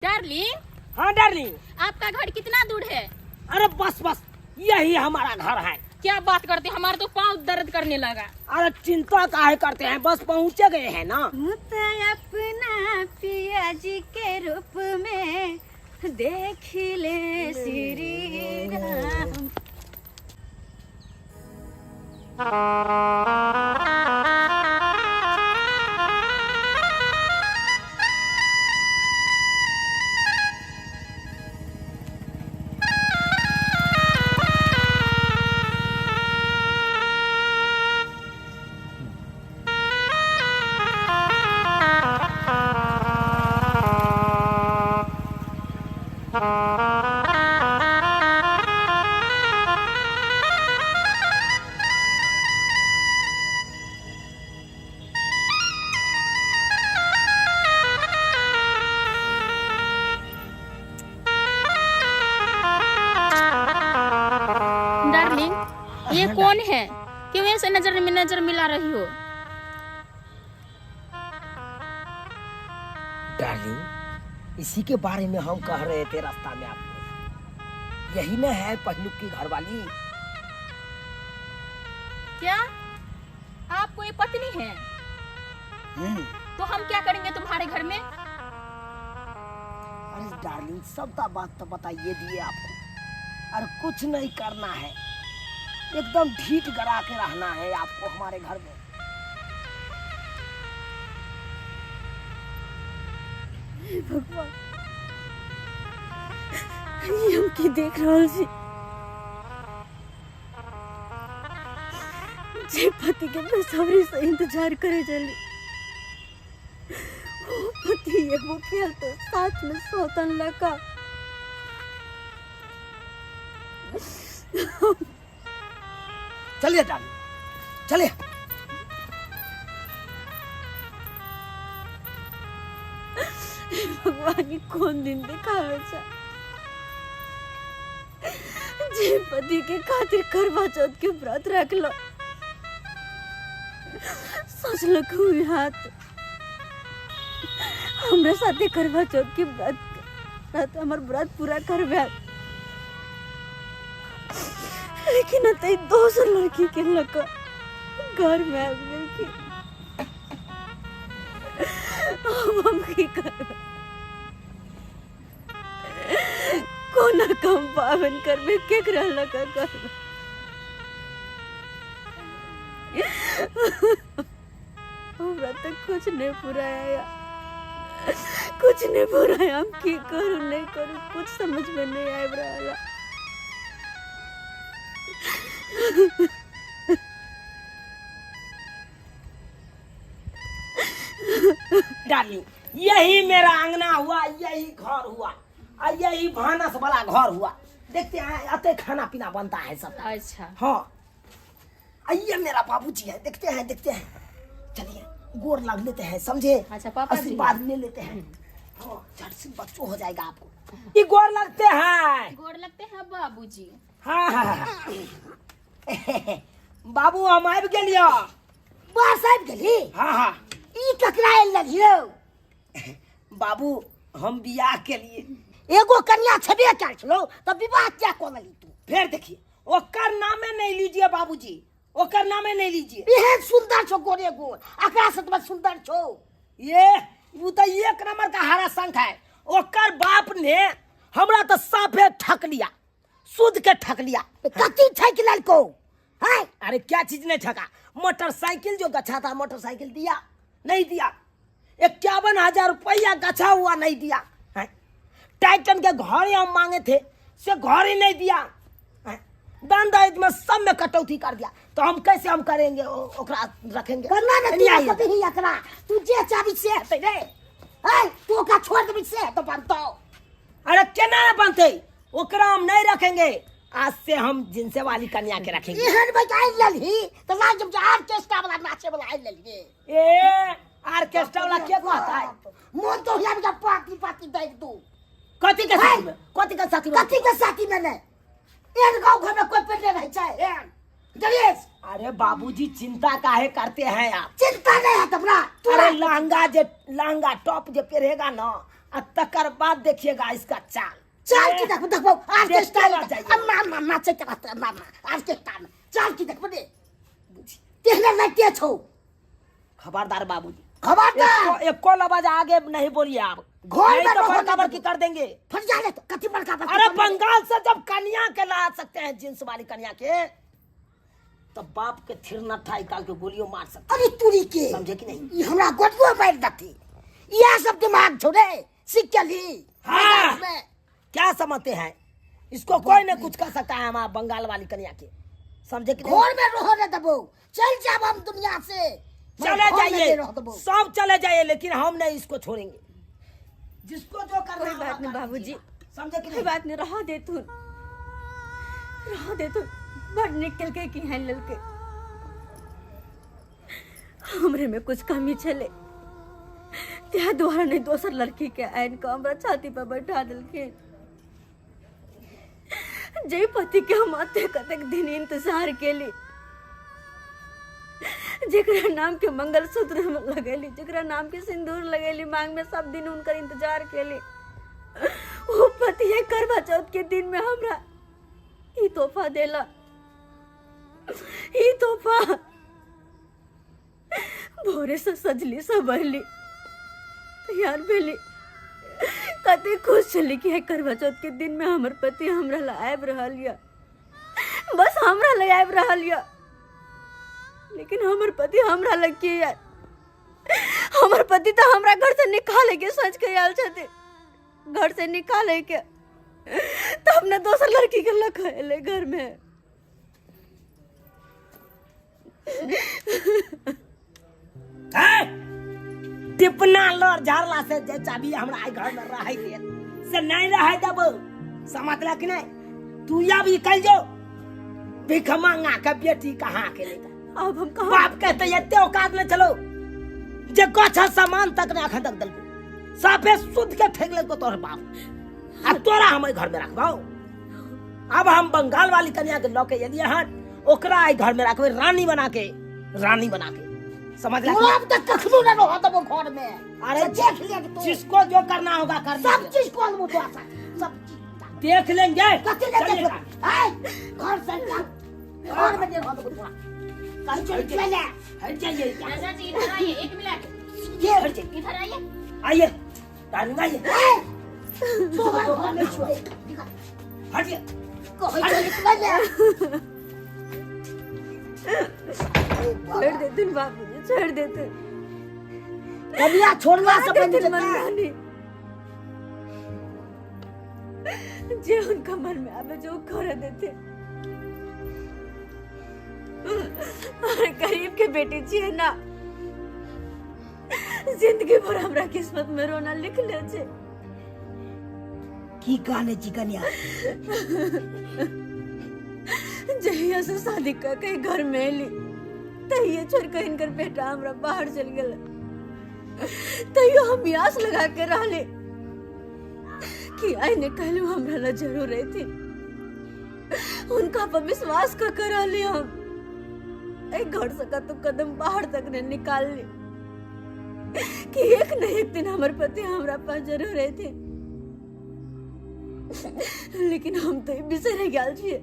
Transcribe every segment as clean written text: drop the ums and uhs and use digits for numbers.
Darling. हाँ darling. आपका घर कितना दूर है? अरे बस बस यही हमारा घर है। क्या बात करते, हमारे तो पाँव दर्द करने लगा। अरे चिंता काहे करते हैं, बस पहुँचे गए हैं ना। तो अपना पिया जी के रूप में देख ले श्री राम। डार्लिंग ये कौन है, क्यों ऐसे नजर में नजर मिला रही हो? डार्लिंग इसी के बारे में हम कह रहे थे रास्ता में आपको, यही ना है पहलू की घरवाली। क्या आपको ये पत्नी है? तो हम क्या करेंगे तुम्हारे घर में? अरे डार्लिंग सबका बात तो बताइए दिए आपको, और कुछ नहीं करना है, एकदम ढीठ गड़ा के रहना है आपको हमारे घर में। हे भगवान, ये हम की देख रहल छी? जे पति के बेसब्री से इंतजार करे चली वो पति ये वो खेल तो साथ में सौतन लगा। चलिए डार्लिंग चलिए। भगवान ये कौन दिन दिखावे छा जे पति के खातिर करवा चौथ के व्रत रख लो, सोचल हुई हाथ हमरा साथे करवा चौथ के व्रत व्रत हमर व्रत पूरा करबे, लेकिन अतई दोसर लड़की के लक घर में आबि गेलखिन। अब हम की करबै, कोना कम पावन करबै, केकरा लऽ कऽ करबै? हमरा तऽ कुछ नहीं पुराया, कुछ नहीं पुराया। हम की करू नहीं करू कुछ समझ में नहीं आबि रहल। डार्लिंग यही मेरा अंगना हुआ, यही घर हुआ, और यही भानस वाला घर हुआ। देखते हैं आते खाना पीना बनता है सब। अच्छा। हाँ आइए, मेरा बाबूजी है, देखते हैं देखते हैं, चलिए गोर लग लेते हैं, समझे? अच्छा, पापा जी। आशीर्वाद ले लेते हैं। हाँ झट से बच्चों हो जाएगा आपको। ये गोर लगते हैं। गोर लगते हैं बाबूजी। हाँ हाँ, हाँ। बाबू हम आबि गेलियो। बस आबि गेली? हाँ हाँ। ई ककरा आयल लगियो? बाबू हम बियाह के लिए। एगो कन्या छबे कयल छलो तऽ विवाह किया कऽ लेली तू? फिर देखिए ओकर नामे नहीं लीजिए बाबूजी, ओकर नामे नहीं लीजिए। एहन सुंदर छो गोरे गोर, एकरा से तऽ सुंदर छो। ये वो तो एक नंबर का हरा शंख है। ओकर बाप ने हमरा तो साफे ठक लिया, सूद के ठक लिया। कथी ठकि लेलको? हैं? अरे क्या चीज नहीं ठका, मोटरसाइकिल जो गछा था मोटरसाइकिल दिया नहीं दिया, 51,000 रुपया गछा हुआ नहीं दिया। हैं? टाइटन के घर ही हम मांगे थे से घर ही नहीं दिया। हैं? दान दहेज में सब में कटौती कर दिया, तो हम कैसे हम करेंगे ओकरा रखेंगे? करना ने नहीं तू आई। कभी एकरा तू जे चाबी से हेतै रे, हैं? तू ओकरा छोड़ देबी से हेतौ बनतौ। अरे केना ने बनतै, ओकरा हम नहीं रखेंगे, आज से हम जिनसे वाली कन्या के रखेंगे। एहन भाई आनि लेलही तऽ लाज जब ऑर्केस्ट्रा वाला नाचे वाला आनि लेलही। ए ऑर्केस्ट्रा वाला के कहता है? मोन तो हिया के पाती पाती दै दू। कथी के साथी में? कथी के साथी में? कथी के साथी में नहीं, एहन गाँव घर में कोई पेट नहीं छै एहन गणेश। अरे बाबूजी चिंता काहे करते हैं आप? चिंता नहीं है तबरा। अरे लहंगा जे लहंगा टॉप जे पहरेगा ना आ तकर बाद देखिएगा इसका चाल। चाल की देखबो, देखबो आर्केस्ट्रा देखते रह जाइए। अम्मा अम्मा नाचे के रहते, अम्मा अम्मा आर्केस्ट्रा में चाल की देखबो रे, तेहने नाचे छौ। खबरदार बाबूजी, खबरदार। एको लबाज आगे नहीं बोलिए आप। घर नहीं में तो रहो बड़का नहीं। बड़की कर देंगे। फट जा ले तो कथी बड़का बड़की अरे कर देंगे? बंगाल से जब कन्या के ला सकते हैं, जींस वाली कन्या के, तो बाप के थिर नट्ठा निकाल के गोलियों मार सकते। अरे तुरी के समझे कि नहीं? ई हमरा गोलियों मार देती। यह सब दिमाग छोड़े सीख के ली। हाँ। में। क्या समझते हैं इसको? कोई नहीं कुछ कर सकता है हमारा बंगाल वाली कन्या के, समझे कि नहीं? घर में रहो ने दबो, चल जाब हम दुनिया से। चले घर में जाइए, नहीं रह दबो। सब चले जाइए, लेकिन हम नहीं इसको छोड़ेंगे। जिसको जो करना कोई होगा बात नहीं कर बाबूजी। लीजिएगा। समझे कि कोई नहीं? बात नहीं, रहा दे तू, रहा दे तू। बड़ निकल के की हैं ललके, हमरे में कुछ कमी छले त्या द्वारा नहीं दोसर लड़की के आन के हमरा छाती पर बैठा देलखिन। जे पति के हम अते कतेक दिन इंतजार केली, जेकरा नाम के मंगलसूत्र हम लगेली, जेकरा नाम के सिंदूर लगेली मांग में, सब दिन उनकर इंतजार केली, वो पति है करवा चौथ के दिन में हमरा ई तोहफा देला, ई तोहफा। भोरे से सजली संवरली तैयार भेली, कते खुश छली कि है करवा चौथ के दिन में हमर पति हमरा ला आबि रहल यऽ, बस हमरा लग आबि रहल यऽ। लेकिन हमर पति हमरा लग की आयल? हमर पति तऽ हमरा घर से निकाले के सोच के आयल छथिन, घर से निकाले के, तब ने दोसर लड़की के लग एलै घर में। टिपना लड़ झाड़ला से जे चाबी हमरा आइ घर में रहै दे से नहीं रहै देबो, समझला कि नहीं? तू या भी कल जो भीख मांगा के बेटी कहाँ के लेता। अब हम कहाँ? बाप कहते एते औकात में चलो जे गछ सामान तक ने अखन तक देलको, साफे शुद्ध के ठेक लेलको तोहर बाप, आ तोरा हम एहि घर में रखबाओ। अब हम बंगाल वाली कन्या के लऽ के एलियै हन, ओकरा एहि घर में रखबै रानी बना के, रानी बना के, समझ ला? अब तक कखनो ना रह देबो घर में। अरे देख ले तू, जिसको जो करना होगा कर सब चीज को देबो तोरा साथ, सब चीज देख लेंगे। कथी ले देख लेबै? ऐ, घर से निकाल, घर में नहीं रह देबो तोरा। कहीं चल चल ले। हट जाइए चाचा जी, इधर आइए, एक मिनट, ये हट जाइए, इधर आइए, आइए डार्लिंग आइए, तोहर घर में छुए हटिए, कहीं चल निकल ले। छोड़ देते बाबूजी, छोड़ देते। कन्या छोड़ला से बन देथिन जेतै। मनमानी, जे उनका मन में आवे जो कर देते। अरे गरीब के बेटी छियै ना, जिंदगी भर हमरा किस्मत में रोना लिख ले छे। की कहने छी कन्या? जहिया से शादी कर के घर में एली तहिए छोड़ के हिनकर बेटा हमरा बाहर चल गेल, तैयो हम आस लगा के रहले कि आइ ने कहलू हमरा ला जरूर अयथिन, उनका पर विश्वास कर के रहली हम। एहि घर से कतौ कदम बाहर तक नहीं निकालली कि एक न एक दिन हमर पति हमरा पास जरूर अयथिन, लेकिन हम तो बिसरि गेल छियै।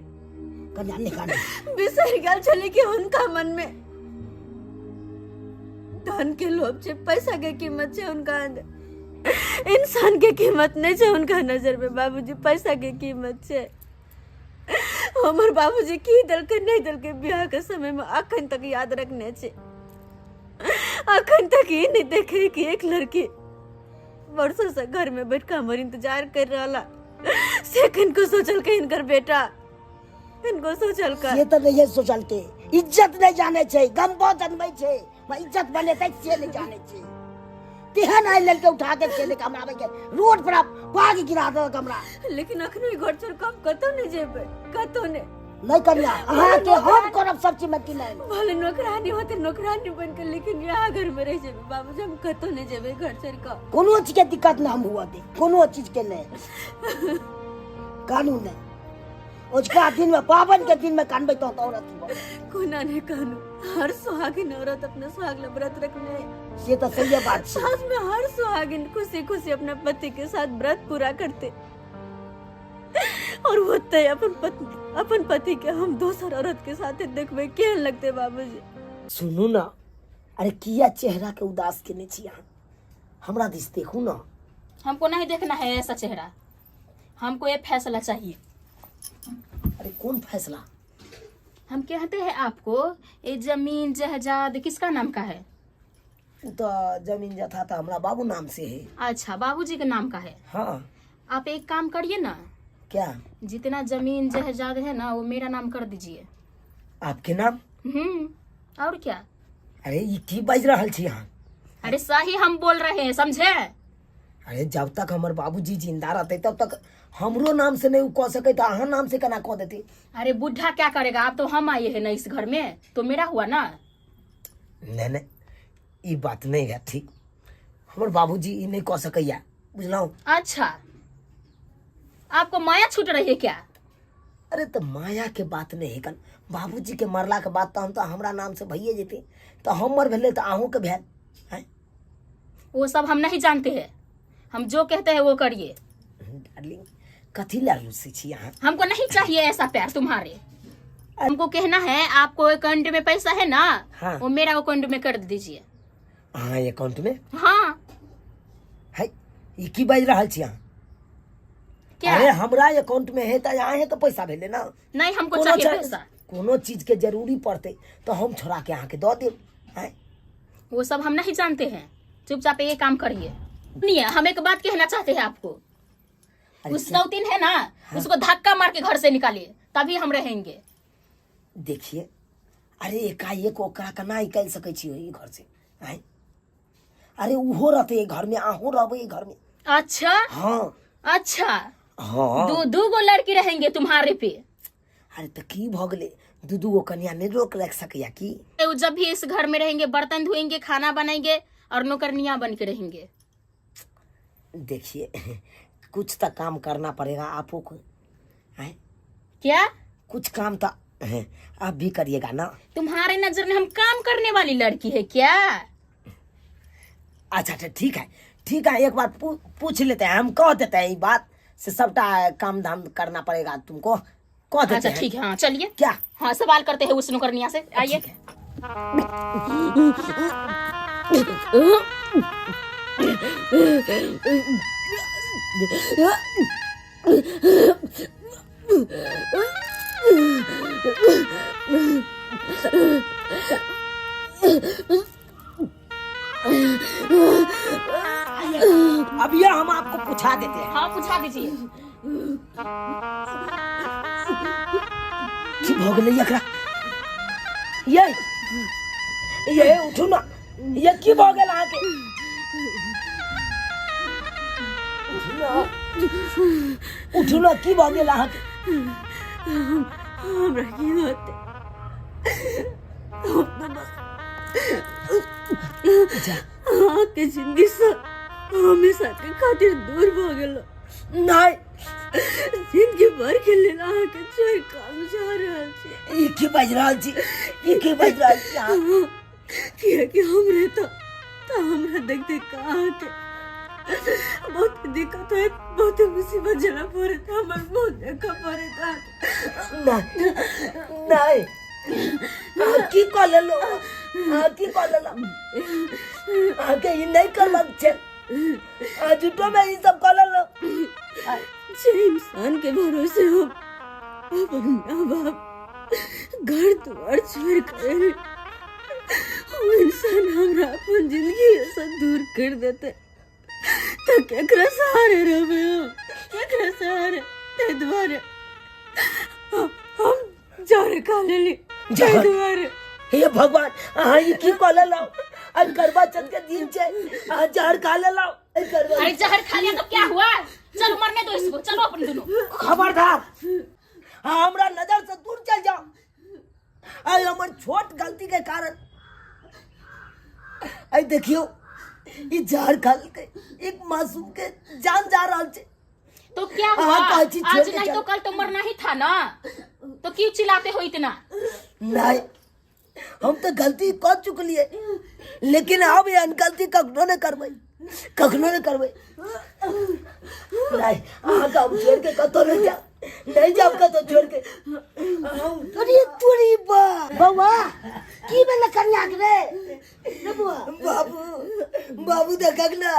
कन्या निकाल बिसरि गेल छलै कि हुनका मन में धन के लोभ छै, पैसा के कीमत छै हुनका अंदर, इंसान के कीमत नहीं छै हुनका नजर में। बाबूजी पैसा के कीमत छै। हमर बाबूजी की देलकै नहीं देलकै बियाह के समय में अखन तक याद रखने छै। अखन तक ई नहीं देखे कि एक लड़की वर्षों से घर में बैठ के हमर इंतजार कर रहा, से किनको सोचल के हिनकर बेटा इनको सोचल का से तऽ नहिये सोचल के, इज्जत नहीं जाने छै, गम्बो जनमै छै, मैं इज्जत बनेतै से नहीं जाने छै। तेहन आइ लड़के उठा के चले के हमरा आबै के रोड पर पाग गिरा देलक हमरा। लेकिन अखनो ई घर छोड़ के हम कतौ नहीं जेबै, कतौ नहीं। नहीं कन्या, अहाँ के हम करब सब चीज में कि नहीं। भले नौकरानी होते नौकरानी बन के, लेकिन यहाँ घर में रह जेबै बाबूजी, हम कतौ नहीं जेबै घर छोड़ के। कोनो चीज के दिक्कत नहीं हम हुआ दे, कोनो चीज के नहीं, कानून नहीं। ओझका दिन में पावन के दिन में कानबै तो औरत कोना नहीं कानू, हर सुहागिन औरत अपने सुहाग ला व्रत रखने। से तऽ सहिए बात छै। सास में हर सुहागिन खुशी खुशी अपना पति के साथ व्रत पूरा करते और वो तय अपन पत्नी अपन पति के हम दोसर औरत के साथे देखबे, केहन लगते बाबूजी? सुनू ना, अरे किया चेहरा के उदास केने छी अहाँ? हमरा दिस देखू ना। हमको नहीं देखना है ऐसा चेहरा, हमको ये फैसला चाहिए। अरे कौन फैसला? हम कहते हैं आपको, ये जमीन जायदाद किसका नाम का है? उ तो जमीन जथा तो हमरा बाबू नाम से है। अच्छा, बाबूजी के नाम का है। हाँ। आप एक काम करिए ना। क्या? जितना जमीन जायदाद है ना, वो मेरा नाम कर दीजिए। आपके नाम? हम्म, और क्या? अरे ई की बाजि रहल छी अहाँ? अरे सही हम बोल रहे हैं, समझे? अरे जब तक हमर बाबूजी जिंदा रहते तब तक हमरो नाम से नहीं उ कह सके, तो अहाँ नाम से केना कह देते? अरे बुढ़ा क्या करेगा, अब तो हम आए हैं ना इस घर में, तो मेरा हुआ ना। नहीं नहीं, ई बात नहीं है ठीक। हमर बाबूजी ई नहीं कह सकैया, बुझलहुँ? अच्छा, आपको माया छूट रही है क्या? अरे तो माया के बात नहीं है कन, बाबूजी के मरला के बाद तो हम तो हमरा नाम से भइए जेते, तो हमर भेलै तो अहूँ के भेल हैं? वो सब हम नहीं जानते हैं, हम जो कहते हैं वो करिए। डार्लिंग, कथी ला रुसै छी अहाँ? हमको नहीं चाहिए ऐसा प्यार तुम्हारे। हमको कहना है आपको अकाउंट में पैसा है ना? हाँ। वो मेरा अकाउंट में कर दीजिए। अहाँ अकाउंट में? हाँ। है ई की बाजि रहल छी अहाँ? क्या? अरे हमरा अकाउंट में है तऽ अहें के पैसा भेलै ना। नहीं, हमको कोनो चाहिए पैसा। कोनो चीज के जरूरी पड़तै तो हम छोड़ा के अहाँ के दऽ देब हैं? वो सब हम नहीं जानते हैं, चुपचाप ये काम करिए। नहीं, हम एक बात कहना चाहते हैं आपको। अरे उस सौतीन है ना? हाँ। उसको धक्का मार के घर से निकालिए, तभी हम रहेंगे। देखिए, अरे एकाएक ओकरा केना निकालि सकै छी ओहि घर से आँय? अरे उहो रहतै एहि घर में, अहूँ रहबै एहि घर में। अच्छा। हाँ। अच्छा। हाँ। दो दो गो लड़की रहेंगे तुम्हारे पे। अरे तऽ की भऽ गेलै, दू दू गो कनिया नहि रोक राखि सकैया की? वो जब भी इस घर में रहेंगे, बर्तन धोएंगे, खाना बनाएंगे और नौकरनिया बन के रहेंगे। देखिए, कुछ तो काम करना पड़ेगा आपको को हैं? क्या? कुछ काम तो आप भी करिएगा ना। तुम्हारे नजर में हम काम करने वाली लड़की है क्या? अच्छा अच्छा, ठीक है ठीक है, एक बार पूछ लेते हैं, हम कह देते हैं, ये बात से सबटा काम धाम करना पड़ेगा तुमको, कह देते अच्छा हैं। ठीक है, हाँ चलिए। क्या? हाँ, सवाल करते हैं उस नौकरनिया से, आइए। ठीक है। अब ये हम आपको पूछा देते हैं। हाँ, पूछा दीजिए। की भऽ गेलै एकरा? ये ये उठू ना, ये की भऽ गेल अहाँके? उठू ना, उठू ना, की भऽ गेल अहाँके? हमरा की होते, हम तो बस अहाँके जिंदगी से हमेशा के खातिर दूर भऽ गेलो। नहीं। जिंदगी भर के लेल अहाँके छोड़ि कऽ हम जा रहल छी। ई की बाजि रहल छी, ई की बाजि रहल छी अहाँ? कियाकि हमरे तऽ हमरा देख देख कऽ अहाँके बहुत दिक्कत होइत, बहुत मुसीबत झेलऽ पड़ैत, हमर मुँह देखऽ पड़ैत अहाँके। नहीं नहीं, अहाँ की कऽ लेलहुँ? अहाँ की कऽ लेलहुँ? अहाँके ई नहि करबाक छै, अहाँ झूठोमे ई सब कऽ लेलहुँ। जे इंसान के भरोसे हम अपन माँ बाप घर द्वार छोड़ कर एली, वो इंसान हमरा अपन जिंदगी से दूर कर देते तो केकरा सहारे रहबे हम, केकरा सहारे? ताहि दुआरे हम जहर खा लेली, ताहि जहर? दुआरे। हे भगवान, अहाँ ई की कऽ लेलहुँ? आइ करवा चौथ के दिन छै, अहाँ जहर खा लेलहुँ? आइ करवा अरे जहर खा लिया तो क्या हुआ, चलो मरने दो इसको, चलो अपन दोनों। खबरदार, अहाँ हमरा नजर से दूर चल जाओ। आइ हमर छोट गलती के कारण आइ देखियौ ई जहर खा लेलकै, एक मासूम के जान जा रहल छै। तो क्या हाँ, हुआ, कहै छी, छोड़ आज के नहीं चल। तो कल तो मरना ही था ना, तो क्यों चिल्लाते हो इतना? नहीं, हम तऽ गलती कऽ चुकलियै, लेकिन आब एहन गलती कखनो नहि करबै, कखनो नहि करबै। नहि, अहाँके हम छोड़ि के कतहु नहि जायब, नहीं जाब कतौ छोड़ के। अरे तोरी बा बौआ, की भेल कन्या के रे? रे बौआ। बाबू, बाबू देखक ना,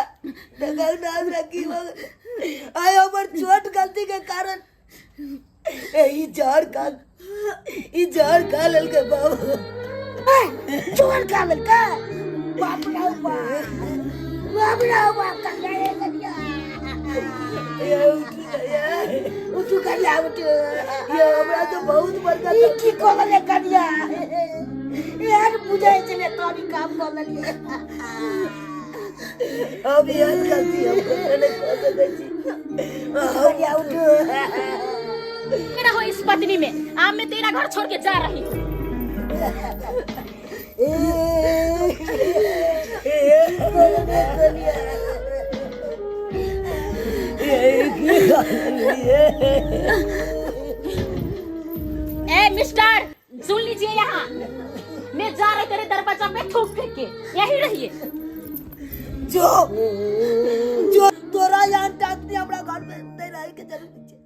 देखक ना हमरा की भऽ गेल। आइ हमर छोट गलती के कारण ए, ई जहर खा, ई जहर खा लेलकै बाबू। ए, जहर खा लेलकै? बाप रे बाप, बाप रे बाप, कन्या रे कन्या। ये उठू ना, ये। उठू कन्या, उठू। ये हमरा तो बहुत बड़का ई की कऽ लेलियै कन्या? एहन बुझै छलै तोरी काम कऽ लेलियै। अब एहन गलती हम कखनो नहि कऽ सकै छी। कन्या उठू। मेरा हो इस पत्नी में, अब मैं तेरा घर छोड़ के जा रही हूँ। ए मिस्टर, सुन लीजिए, यहाँ मैं जा रही तेरे दरवाजा पे थूक फेंक के, यही रहिए। जो जो तोरा यहाँ टाकती हमरा घर में नहीं रहे के जरूरी छै।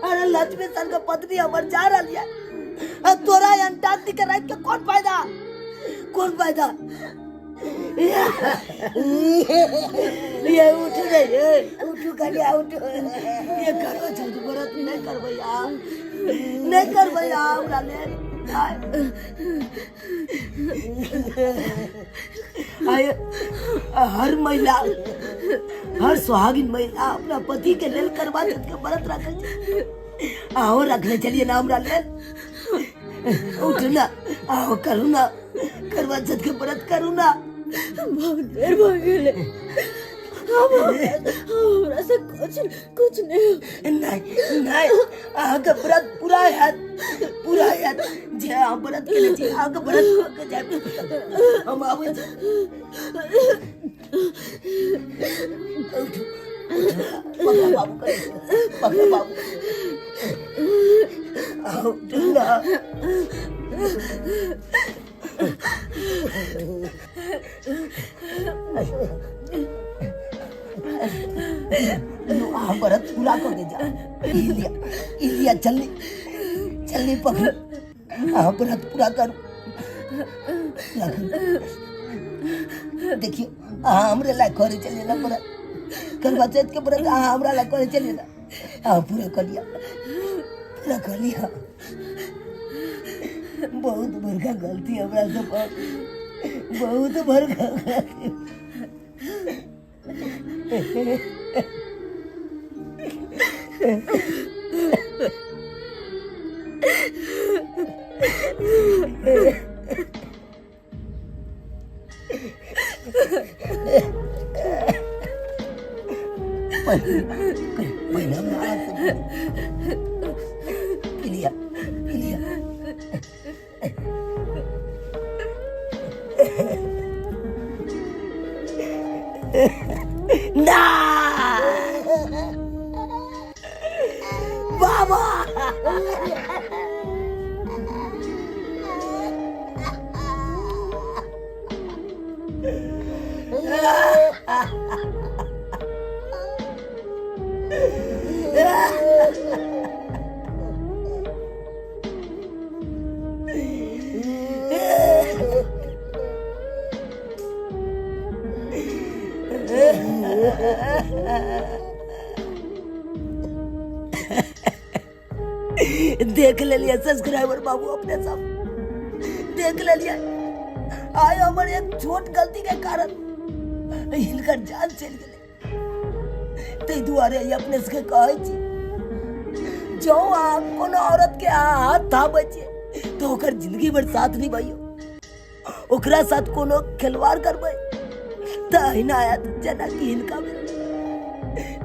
अरे लक्ष्मी सन के पत्नी हमर जा रहल है, आ तोरा यहाँ टाकती के राख के कौन फायदा, कौन फायदा? ये उठ रे, ये उठू कन्या, उठू। ये करबो चौथ व्रत नहीं करबै यार, नहीं करबै यार, हमरा ले आय। हर महिला, हर सुहागिन महिला अपना पति के लेल करवा चौथ के व्रत रखै छै। आओ रखने चलिए ना हमरा लेल। उठू ना, आओ करू ना करवा चौथ के व्रत, करू ना। बहुत देर भऽ गेलै, आब हमरा से कुछ कुछ नहीं। नहीं नहीं, अहाँके व्रत पूरा हैत, पूरा हैत। जे अहाँ व्रत केने छी, अहाँके व्रत कऽ के जायब। हम आबै छी। उठू, पकड़ा बाबू, करै पकड़ा बाबू। आओ, उठू ना। अहाँ व्रत पूरा कऽ के जाउ। ई लिअ, ई लिअ, चलनी चलनी पकड़ू, अहाँ व्रत पूरा करू, पूरा करू। देखियौ, अहाँ हमरे लायक करै चलिए ना व्रत, करवा चौथ के व्रत अहाँ हमरा लायक करै चलिए ना। अहाँ पूरा कऽ लिअ, पूरा कऽ लिअ। बहुत बड़का गलती हमरा से भऽ गेल, बहुत बड़का गलती। पहिने हमरा हाथ से पी लिअ, पी लिअ। ना बाबा, देख लेलियै सब्सक्राइबर बाबू, अपने सब देख लेलियै। आइ हमर एक छोट गलती के कारण हिनकर जान चलि गेलै। ताहि दुआरे ई अपने सबके कहै छी, जँ अहाँ कोनो औरत के अहाँ हाथ थामै छियै तऽ ओकर जिंदगी भरि साथ निभाइयौ। ओकरा साथ कोनो खिलवाड़ करबै तऽ अहिना आयत जेनाकि हिनका भेल।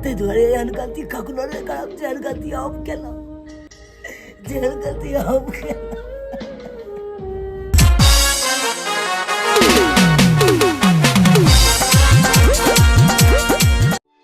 ताहि दुआरे एहन गलती कखनो नहि करब जेहन गलती हम केलहुँ, जेहन गलती हम केलहुँ।